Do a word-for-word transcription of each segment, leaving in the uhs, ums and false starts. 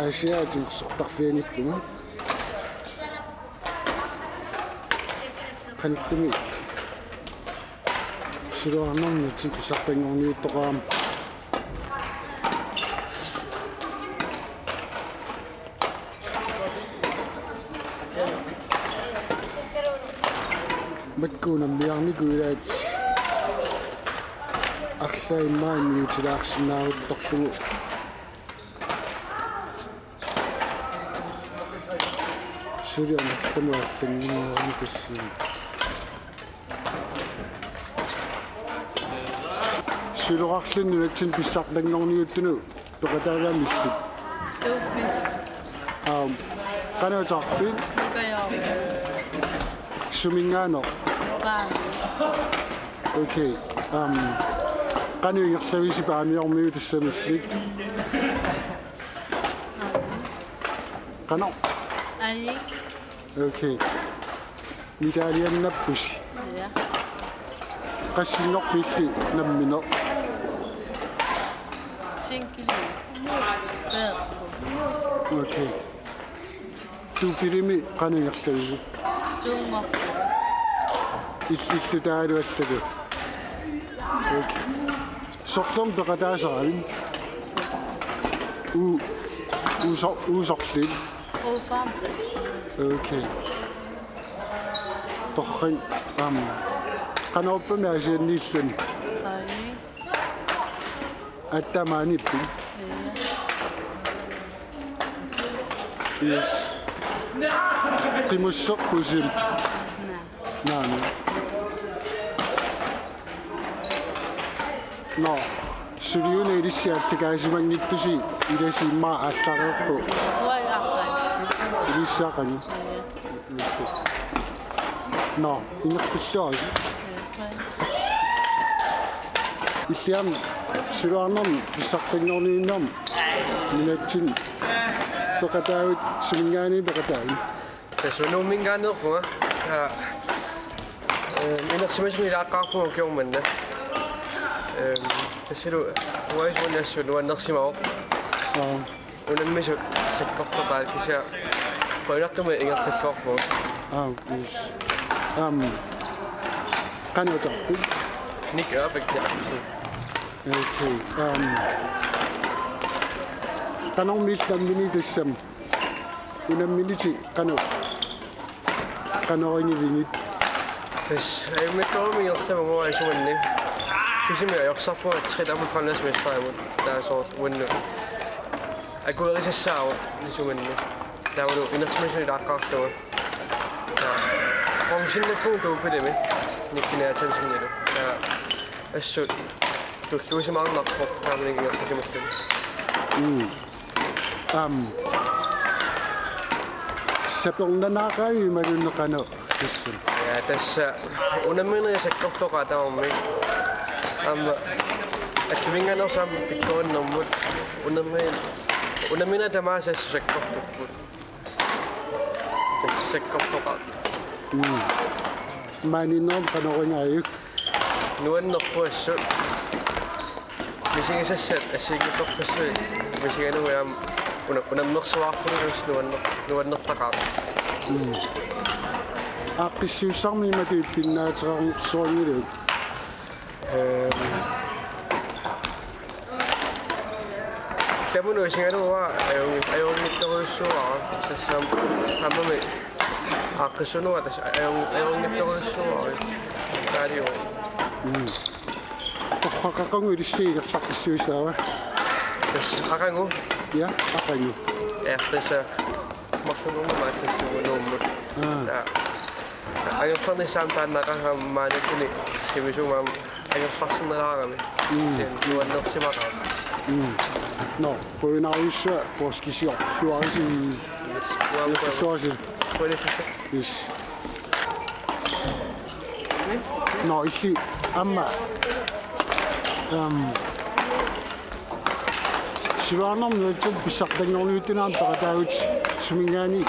Asiaatinik sortarfianiippunga. Qanittumi siluarnermi nunatsinni pissartanngorniuttoqarami. Makku unammiarnikuugaat arlaat immaqa immiutilaarsinnaaruttorlugu. Suli amerlanerit allanngorniarpassuit. Siloqarluni nunatsinni pissartanngorniuttunut peqataagami illit? Tuuppi. Aam, qanoq ateqarpit? Nukajoorput. Suminngaanniit? Qaami. Okay. Aam, qanoq ingerlavisi Paamiormiut tassami illit? Qanoq? Aji. Okay. Medaljernappusi. Ja. Qassinngorpit illit nammineq? Single. Peerput. Okay. Tuuppilimi qanoq ingerlavisi? Tuunngorpoq. Illillu taavalu allalu? Okay. Sorlermik peqataasaravit? U-, uso-, usorlit? U femten. Okay. Torrak, aam, qanorpiaq Aasianniilluni? Aji. Aatsaat maaniippit? Ja. Yes. Qimusserpusi? Naa. Naamik. Nå, suli una ilissi aallakaatitsimanngitsusi, ilasi immaqa aallareerpoq? Uanga aqagu. Ilissi aqagu? Ja. Nå, ingerlalluarisi. Ja. Illit aamma siluarnermi pissartanngorniunnermi nunatsinni peqataavit, suminngaanniit peqataavit? Tassa Nuumminngaanneerpunga. Ja. Ehm, inersimasumik ilaaqqaarpunga ukioq manna. Ehm, tassalu uanga isumanni assut nuannersimavoq. Aap. Unammisut sakkortoqaat, kisianni qujanartumik ingerlalluarpunga. Aap, yes. Aam, qanoq ateqarpit? Nik Ørbæk, ja. Okay. Aam, qanormi illit nammineq tassami? Unamminerit qanoq, qanoq igivigit? Tassa ajunngitsorujussuarmik ingerlavugut isumanni. Kisimik ajorsarpunga tre dobbelt grønlandsmesterimut. Taava soorlu uannut akuerisassaavoq isumanni. Taavalu inersimasumik ilaaqqaarlunga. Taava bronzennappunga dubbelimi Nicky Nathansenilu. Taava assut tulluusimaarnarpoq taamanikkut ingerlasimalluni. Mm. Aam, sapernanaaqaavit imaluunniit qanoq tassami? Ja, tassa unamminerit sakkortoqaat tamarmik. Aamma alluminngaanneersoq aamma pikkorinnermut. Unammi-, unamminerit tamaasa assut sakkortupput. Tassa sakkortoqaat. Mm. Maaniinnermi qanoq igaajuk? Nuannerpoq assut. Misigisassat assigiinngitsorpassuit misigalugu aamma una-, unammersuarpullu nuanner-, nuannertaqaaq. Mm. Aaqqissuussarmik imatut ippinnaateqarsuanngilaq? Ehm, tamanut isigalugu uanga ajungi-, ajunngitsorujussuuara, tassami aamma aaqqissuunnguara tassa ajungi-, ajunngitsorujussuuara. Taaliu. Mm. Torrak aqagu ilissi ingerlaqqissuussaava? Tassa aqagu. Ja, aqagu. Ja, tassa marlunngormat aallartigut Nuummut. Aa. Ja. Angerlarnissaa taanna aqagu maaniittuni sivisuumik angerlarsinnalaarami. Mm. Kisianni nuannersimaqaaq. Mm. Nå, qujanarujussuaq poorskisiorluarisi. Yes, qujanarujussuaq. Qujanarujussuaq. Yes. Nå, illit aamma, ehm, siluarnermi nunatsinni pissartanngorniuttunut aamma peqataavit suminngaanniit?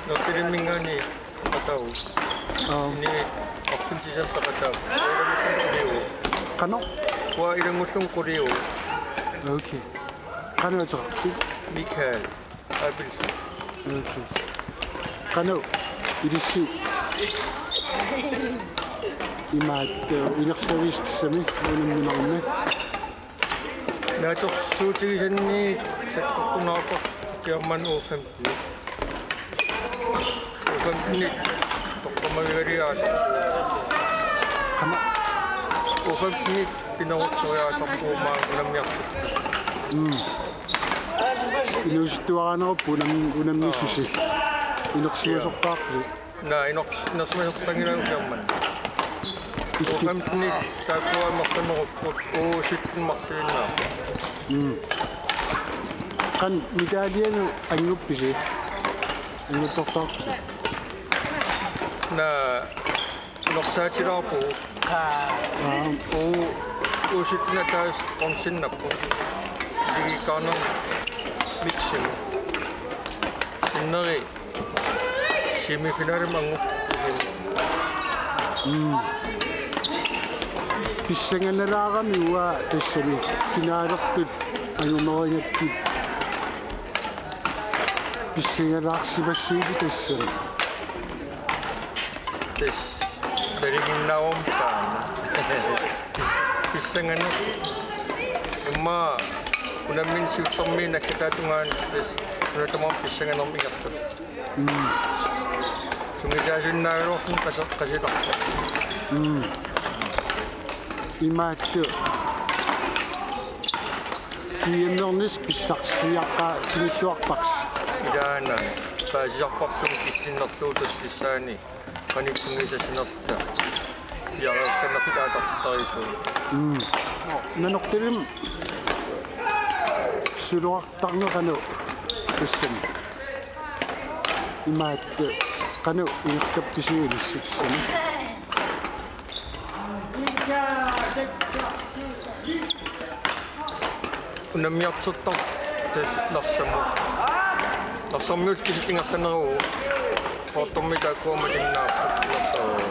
Nuuppilimminngaanniit peqataavunga. Aap. Inuit arfineq-sisanik peqataavunga. Qanoq? Uanga ilanngullunga quliuvoq. Okay. Qanoq ateqarpit? Michael Abelsen. Okay. Qanoq ilissi imaattoq, øh, ingerlaviussami unamminermi? Naatsorsuutigisanni sakkortunaarpoq German U femten. U femten toqqammavigalugu aasaq. Qama. U femten pinerussuiaasaq uuma unammiartut. Mm. Inuusuttuaraanerup unam-, unammissusi. Inersimasortaarput. Naa, inoq-, inersimasortanngilagut German. Illit. U femten taakkua marluunerupput, U sytten marluinnaa. Mm. Qanoq medaljenut anguppisi? Anguttortaarpusi? Naa, inorsaatilaarpugut. Aa. U, U sytten ataaseq bronzeinnapput. Ligikaarnermi miximi. Sinneri semifinalimut angupput. Mm. Pissanganalaarami uanga tassami finalertut angumerigakkit. Pissangalaarsimassuutit tassami? Tassa nalinginnaavoq taanna. Pis-, pissanganaq. Immaqa unammineq siullermik naggataata tungaanut tassa suna tamarmi pissanganermik ingerlavoq. Mm. Sungiusaasinnaagaluarluni qase-, qasilerpoq. Mm. Imaattoq. G M-ernis pissarsiaqqaatigilluarparsi. Ilaana paasisarparput sumut kissinnerlugu tullissaani qanoq sungiusassinerluta. Piareersarnerluta aallartittarisuuvoq. Mm. Nanortalimmi suloqartarneq qanoq tassami? Imaattoq qanoq ingerlappisiuk ilissi tassami? Unammiartortarpoq tassa Narsarmut. Narsarmiullu kisiat ingerlaneruvoq. Poortormi taakkua malinnaapput Narsarmut.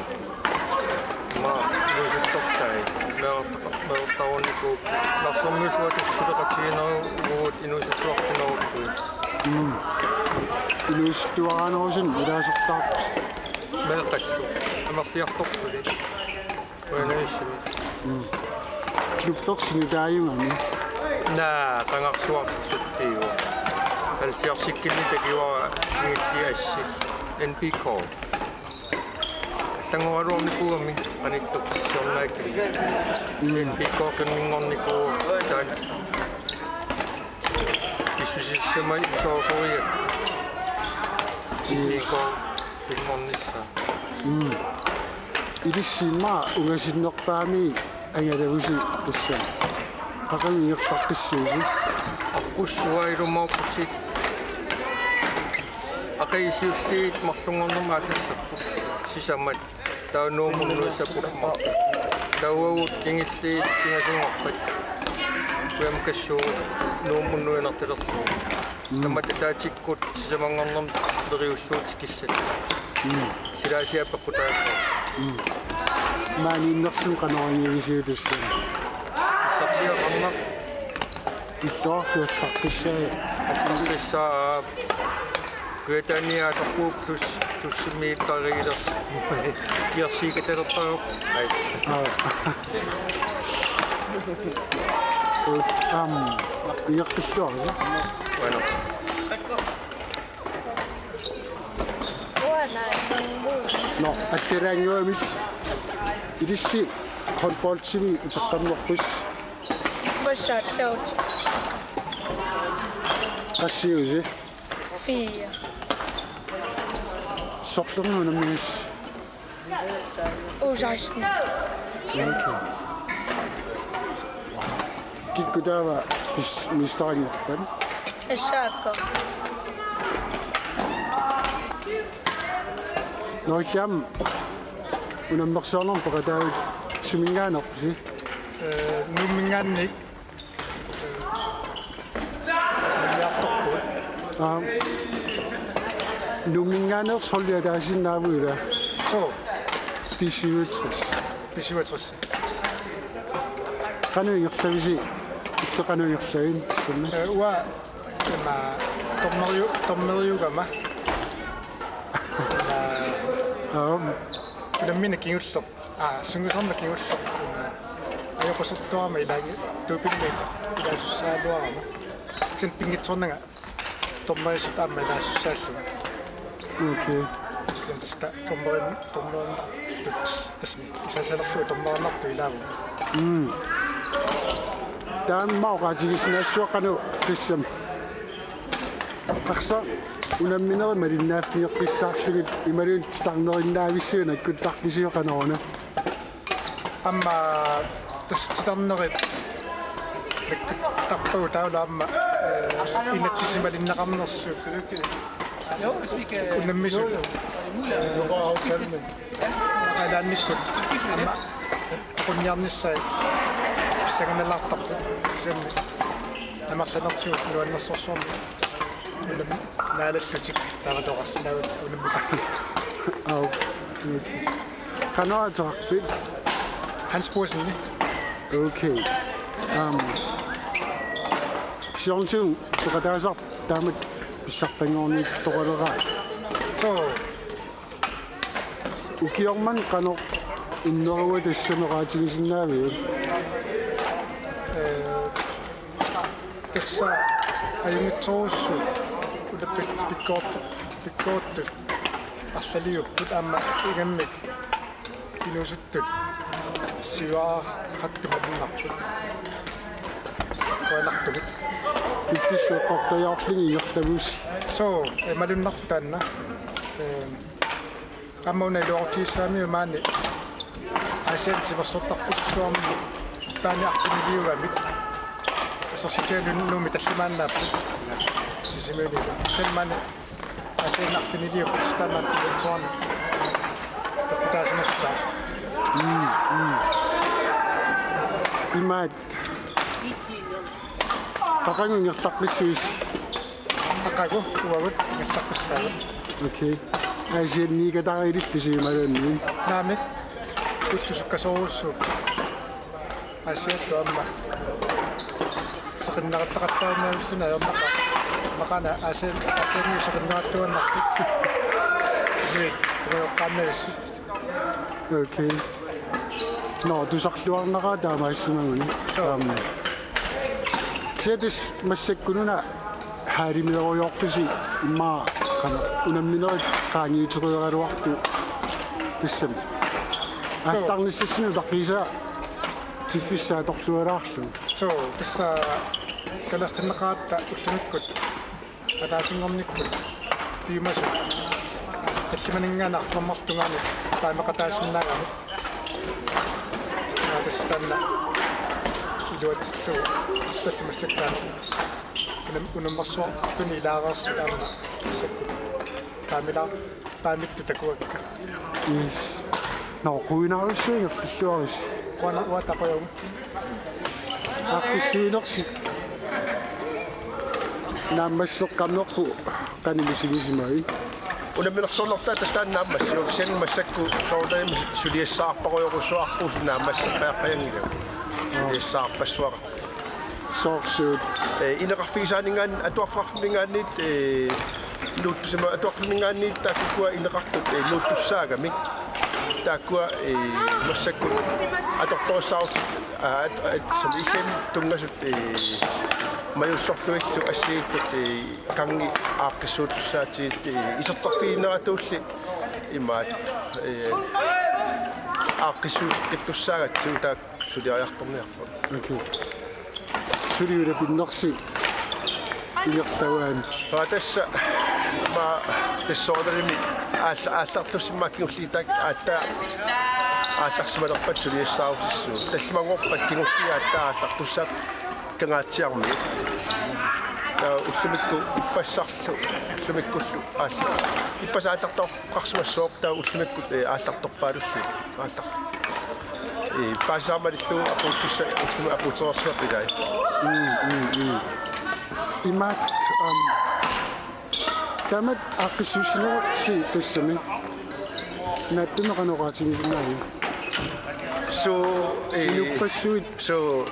Aamma inuusuttortai. Meerartaqa-, meerartarunnikuupput. Narsarmiullu tassa suleqatigiinneruvugut inuusuttuartunerullugit. Mm. Inuusuttuaraanerusunik ilaasortaarpusi? Meeqqallu. Amerliartorluni. Qujanarsuaq. Mm. Klubbersi nutaajugami? Naa, qangarsuarsutsiivoq. Halvfjerdsikkunni takivara kingulliit assit N P K. Allanngoraluarnikuugami qanittup siornaakkilli. Mm. N P K qinninngornikuuvoq taanna. Pissusissama isorsuria. Yes. N P K qinngornissaa. Mm. Ilissi immaqa ungasinnerpaamik angalavusi tassami? Qaqugu ingerlaqqissuusi? Aqqussua ilumoorputit. Aqagu siulliit marlunngornermi aallassapput. Sisamat. Taava Nuummut nuissapput marluk. Taava uagut kingulliit pingasunngorpat. Uagut kassuugut Nuummut nuinertalerlugu. Mm. Tamatta ataatsikkut sisamanngornermi neriussuutit kissat. Mm. Silaasiat peqqutaassavat. Mm. Maani innersumik qanoq angivisiuk tassami? Pissarsiaqarnaq. Illoqarfiit allaqqissaaq. Allaqqissaaq. Kujataani atorpugut plus, plussimik pariilers. Kiersiikatalertarpoq. Ai. Aa. Am, ingerlalluarisi? Bueno. Nå, allalaannguamik. Ilissi håndboldimi uteqqammerpusi? Massakkut. Qassiusi? Fire. Sorlermi unammigissi? U seksten. Okay. Kikkut taava pis-, mesteranngorpat? S A K. Nå, jam. Unammersuarnermut peqataavit suminngaanneerpisi? Øh, Nuumminngaanniit. Milliartorput. Aa. Nuumminngaanneersoq holdi ataasiinnaavugut ilaa? Suu. B syvogtres. B syvogtres. Qanoq ingerlavisi? Illit qanoq ingerlavit tassani? Eh, uanga ima dommeriu-, dommeriugama. Ima Aam. Unammineq kingulleq. Aa, sungiusarneq kingulleq. Ima ajoqusertuarama ilaanni tuupilmi ilaasussagaluarama. Kisianni pinngitsoornanga dommerisut aamma ilaasussaallunga. Okay. Kisianni tassa dommerin-, dommerinnartut tassami isaasalerlugu dommerinnartut ilaavunga. Mm. Taama oqaatigisinnaassuaq qanoq tassami. Arsaq unamminerit malinnaaffigeqqissaarlugit imaluunniit titarnerinnaavissuit nakkuttarpisiuk qanoruna? Aamma tassa titarnerit nakkuttarpagut taavalu aamma, eh, inatsisimalinneqarnersut. Unammisut. Eh, alaannikkut. Aamma aqunniarnissaat pissanganalaartarput. Kisianni amerlanertigut nuannersorsuarmik. Unammi naalallutik taava toqarsinnaavut unammisarput. Au. Qanoq ateqarpit? Hans Brorsen. Okay. Um, Sjorntu, peqataasarput taamatut pissartanngorniuttoqaleraat. So, ukioq manna qanoq inneruat tassani oqaatigisinnaaviuk? Eh, tassa ajunngitsorujussuit ulappit pikkoortu-, pikkooruttut arlaliupput aamma ingammik inuusuttut siuariaqartut malunnarput. Qujanartumik. Piffissaq eqqortajaarluni ingerlavusi. Suu, eh, malunnarpoq taanna. Eh, aamma una iluaqutigissagamiuk maani Aasianni timersortarfissuarmi taani arfiniliugamik. Assersuutigalugu Nuummi tallimaannaapput. Sisimiuni. Kisianni maani Aasianni arfiniliupput taanna pingaartumik peqqutaasimassaaq. Mm, mm. Imaat. Qaqugu ingerlaqqissiuk? Qaqugu uagut ingerlaqqissaagut. Okay. Aasianniikatarillusi imaluunniit? Naamik. Ullut sukkasoorujussuupput. Aasiallu aamma seqinneqattaqattaarniarluni ajornaqa. Maqaana Aasian-, Aasianniut seqinneqartuaannartut. Nuit, tumeqqaannavissut. Okay. Nå, tusarluarnaqaaq taamaassimaguni. Joo. Aamma. Kisianni tassa massakkut una haalimeerujoorpusi immaqa qanoq unamminerit qaangiutereeraluartut tassami. Joo. Aallarnissassinnut utaqqiisaa piffissaq atorlualaarlugu. Suu, tassa kalerrinneqaratta ullumikkut ataasinngornikkut piumasut tallimaninngaanniit arfineq-marlungaanniit taaneqataasinnaagami. Aa, tassa taanna iluatsillugu arlallit massakkut unam-, unammersuartuni ilaareersut aamma massakkut taamila-, taamittut takuakka. Yes. Nå, qujanarujussuaq ingerlalluarisi. Qujanaq uanga taqujavugut. Aaqqissuunersi naammasseqqammerpugut qanoq misigisimavit? Unamminersornertaa tassa taanna naammassivoq, kisianni massakkut soorunami suliassaarparujorujussuarpugut naammasseqqajaqqajaanngilagut. Suliassaarpassuaqarpoq. Soorsuit? Eh, ineqarfigisaaninngaanniit, atuarfeqarfimminngaanniit, eh, nuuttusima-, atuarfimminngaanniit taakkua ineqartut, eh, nuuttussaagamik. Taakkua, eh, massakkut atortorissaarutit, aa, at-, at-, som igen tunngasut, eh, majuussorlugillu assigiittut, eh, kanngi aaqqissuuttussaatigit, eh, iserterfigineratulli imaat, eh, aaqqissuuteqqittussaagatsigu taakku suliariartorniarput. Okay. Suli ulapinnersi ingerlavaat? Aa, tassa ma tassooralimi aalla-, aallartussimmaa kingulliit taakku aatsaat aallarsimalerpat suliassaarutissuugut. Tallimanngorpat kingulliit aatsaat aallartussaat Kangaatsiarmiut. Taava ullumikkut ippassarlu, ullumikkullu aalla-, ippassaq aallartoqarsimassooq taava ullumikkut, eh, aallartorpaalussuupput. Aallar-, eh, paasisaarmalillugu apuuttussat ullumi apuutereersimapput ilai. Mm, mm, mm. Imaat, um, taamatut aaqqissuussinerussi tassami. Naatsumik qanoq oqaatigisinnaaviuk? So, eh, inuppassuit so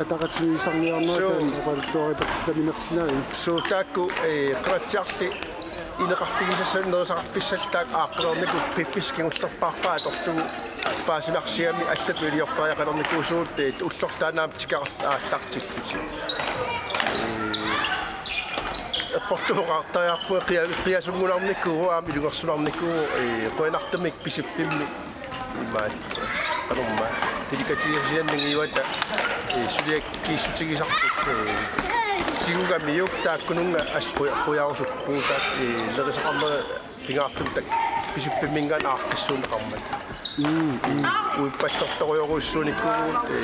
ataqatigiissaarniarnerat so taanna oqaluttuaripallaminarsinnaavit? So taakku, eh, Qeqertarsuarli ineqarfigisassat nerisaqarfissallu taakku aaqqinneqarnikut piffissaq kingullerpaarpaa atorlugu paasinarsigamik allatut iliortariaqalernikuusugut, eh, ullorlu taanna aamma tikeraarluta aallartillutik. Eh, eqqortuoqartariaqarpunga qia-, qiasunngunarnikuuvoq aamma ilungersunarnikuuvoq, eh, qujanartumik Pisiffimmi imaat, qanormaa, delikatessesinninngiuata, eh, suliakkiissutigisarput, eh, tigugamiuk taakkununnga assut quja-, qujarusuppugut, eh, nerisaqarnerat pingaartumik taakku Pisiffimminngaanniit aaqqissuunneqarmat. Mm, mm. Uippallortorujorujussuunikuuvugut, eh,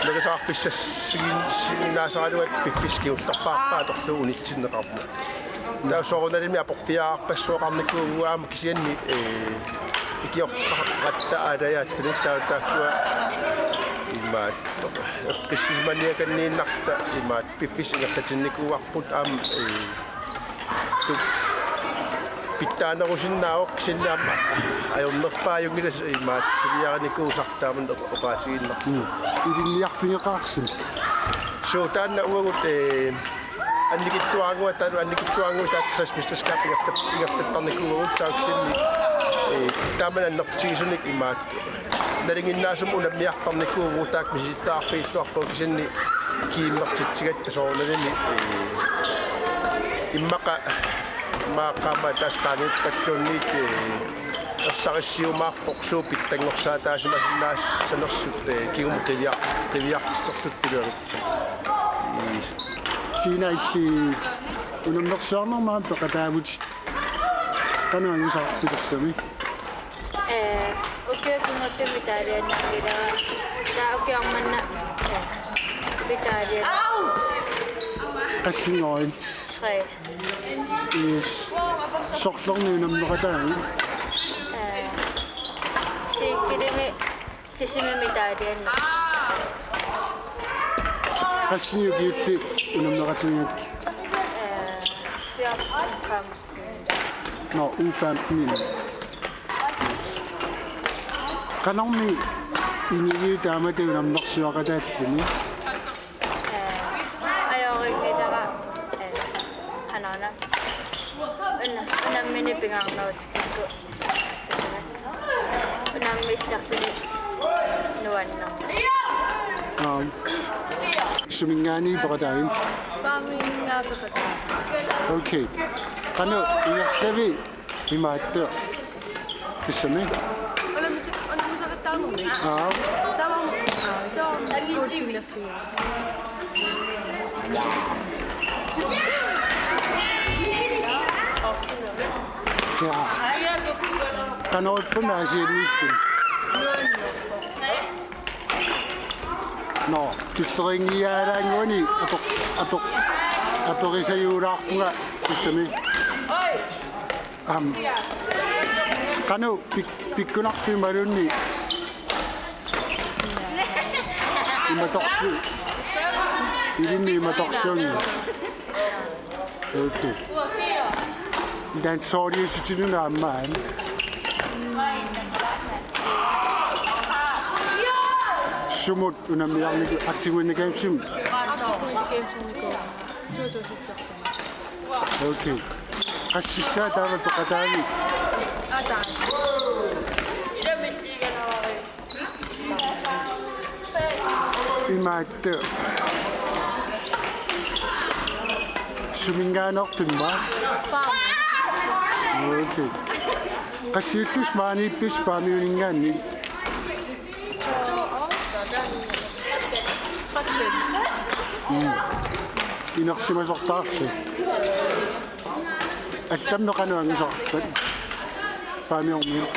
nerisaqarfissassinnaassagaluat piffissaq kingullerpaarpaa atorlugu unitsinneqarmat. Taava soorunalimi aporfiaarpassuaqarnikuuvugut aamma kisianni, eh, ikiorteqaqatta aalajaattunut taava taakkua imaat eqqissisimaniakanniinnarluta imaat piffissaq ingerlatinnikuuarput aamma, eh, tu-, pitsaanerusinnaavoq kisianni aamma ajornerpaajunngilaq imaat suliarinikuusarput taamani oq-, oqaatigiinnarlugu. Mm. Ilinniarfigeqaarsimavit? So taanna uagut, eh, annikitsuaraannguaq taanna annikitsuaraannguaq taakku Kristian Mesterskab ingerlap-, ingerlattarnikuuagut taava kisianni, eh, taamani annertutigisunik imaat nalinginnaasumik unammiartarnikuuvugut taakku misilittagaqarfigilluarpagut kisianni kiimmertitsigatta soorunalimi, eh, immaqa immaqa aamma tassa qaangiuppalluunniit, eh, ersarissiumaarpoq suut pitsanngorsaataasimasinnaasanersut, eh, kingumut qiviar-, qiviartiterluttut. Tina, illit unammersuarnermut aamma peqataavutit. Qanoq angusaqarpit tassami? Eh, ukioq kingulleq medaljenngilanga. Taava ukioq manna, eh, medalje. Qassinngoruit? Tre. Yes. Sorlerni unammeqataavit? Eh, cykelimi kisimi medaljenngilanga. Qassinik ukiullit unammeqatigigakkit? Eh, fjorten, femten. Nå, U femten. Qanormi inigiit taamatut unammersuaqataalluni? Eh, ajorinngilanga, eh, qanoq una. Una-, unammineq pingaarnerutikkakku. Unammillerluni nuannerpoq. Aap. Suminngaanniit peqataavit? Paamiuninngaanniit peqataavunga. Okay. Qanoq ingerlavit? Imaattoq. Tassami? Unammis-, unammisaqattaarnermi? Aap. Taamaammat, aa, taamaammat kuultinnaffiga. Jaa. Qanoq ippumi Aasianniilluni? Nuannerpoq. Nå, tulleriinngiiaalaannguani apeq-, apeq-, aperisajuulaarpunga tassami. Aam. Qanoq pik-, pikkunarpit imaluunniit imatorsu-, ilinnut imatorsuunngilaq? Okay. Landsholdiussutinnuna aamma aana. Sumut unammiarniku-, Arctic Winter Gamesimi? Arctic Winter Gamesimi to tusind fjorten. Okay. Qassissaa taava peqataavit? Ataaseq. Imaattoq. Suminngaanneerpit aamma? Paami. Okay. Qassiullusi maaniippisi Paamiuninngaanniit? Tretten. Mm. Inersimasortaarsi. Allammi qanoq angusaqarpat? Paamiormiut.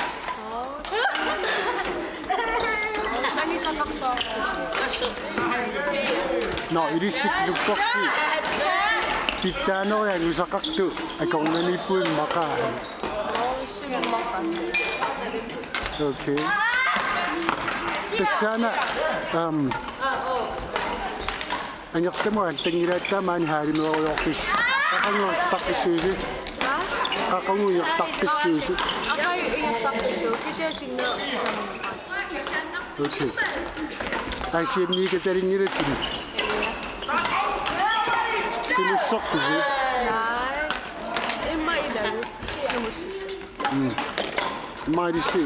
Nå, ilissi klubbersi pitsaanerit angusaqartut akornanniippugut immaqa? Okay. Tassaana, aam, angerlamut aallanngilaat taava maani haalimeerujoorpisi. Qaqugu ingerlaqqissuusi? Hva? Qaqugu ingerlaqqissuusi? Aqagu ingerlaqqissuuvoq, kisianni sinnera sisamanaqaat. Okay. Aasianniikatalinngilasi. Qimusserpusi? Naa. Immaqa ilagut. Qimussissat. Mm. Ilissi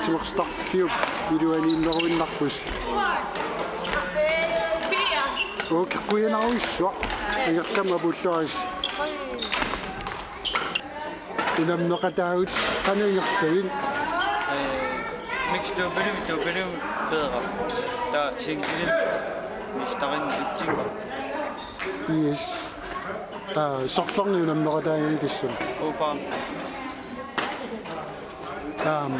timersortarfiup iluaniinneruinnarpusi. Okay, qujanarsuaq. Ingerlammik apuulluarisi. Unammeqataavutit, qanoq ingerlavit? Eh, mixed double, double bedre. Taava single mesterin itsinga. Yes. Aa, sorlerni unammeqataagavit tassami? Ufaam. Aam,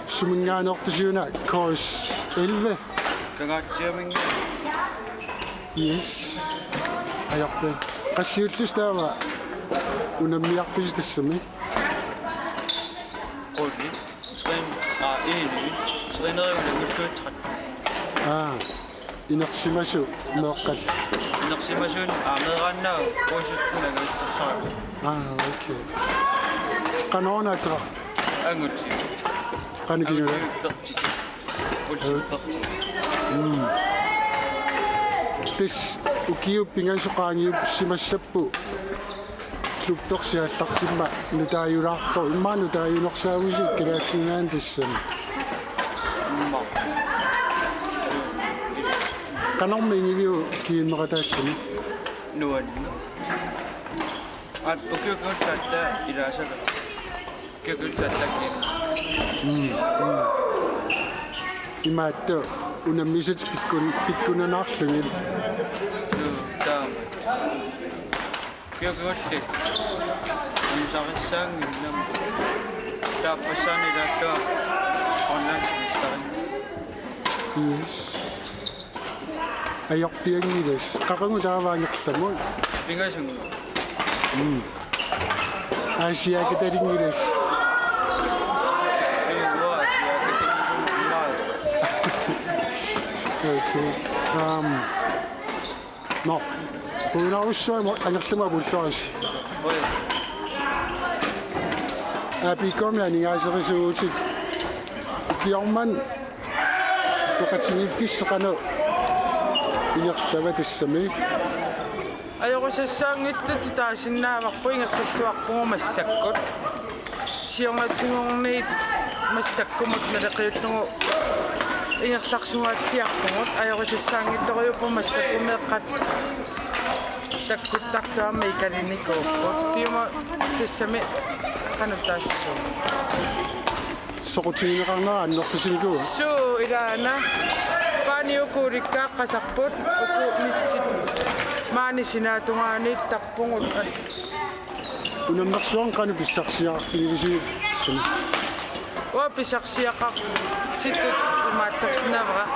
suminngaanneersusi una K S elleve? Kangaatsiaminnga. Yes. Ajorpaa. Qassiullusi taava unammiarpisi tassami? Quli. Trin-, aa, eni. Trineriullunga ulluutrat. Aa, inersimasut meeqqat. Inersimasut, aa, meeraannaat puusuttut angajullersarakkit. Aa, okay. Qanoq una ateqarpa? Angutit. Qanoq kingulleq? Angutit pertik. Ullut pertik. Mm. Tassa ukiut pingasut qaangiussimassapput klubbersi aallartimmat nutaajulaartoq, immaqa nutaajunersaavusi Kalaallit Nunaanni tassami? Immaqa. Qanormi ingiviuk GM-eqataalluni? Nuanneq. Aat ukiukkut ullaatta ilaasavara. Ukiukkut ullaatta GM. Mm, mm. Imaattoq unammisatit pikkun-, pikkunanaarlugit. Suu, taama. Ukiukkut ullit. Amusarissaannginnama. Taava passaani ilaallunga Grønlandsmesteri. Yes. Ajorpianngilassi. Qaqugu taava ingerlamut? Pingasunngooq. Mm. Aasiaakatalinngilasi. Suu, aasiaakatalinngilasi. Okay. Um, nå. Qujanarsuaq, angerlamik apuulluarisi. Oj. A P K-mi aningaaserisuuvutit. Ukioq manna peqatigiiffissi qanoq ingerlava tassami? Ajorisassaanngitsutut taasinnaavarput, ingerlalluarpugut massakkut. Siornatigoorniit massakkumut naleqqiullugu ingerlarsugaatsiarpugut, ajorisassaanngitsorujuupput massakkut meeqqat takkuttartut aamma ikalinnikuupput. Piuma tassami qanoq taassuma. Soqutigineqarnera annertusinikuua? Suu, ilaana. Paani uku ulikkaaqqasarput, uku mitsit. Maani sinaatungaaniittarpugut. Unammersuarmi qanoq pissarsiaqarfigivisiuk tassami? Uanga pissarsiaqartitut imaattorsinnaavat.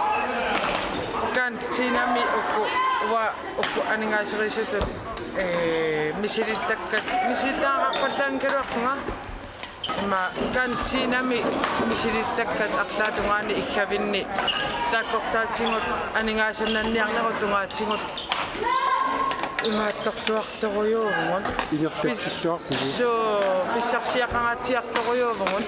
Kantiinami uku, uanga uku aningaaserisutut, ee, misilittakkat, misilittagaqarpallaanngikkaluarlunga. Ima kantiinami misilittakkat arlaata tungaani iggavinni taakkortaatigut aningaasannanniarnerup tungaatigut imaattorluartorujuuvugut. Ingerlatsilluarpugut. Suu, pissarsiaqangaatsiartorujuuvugut.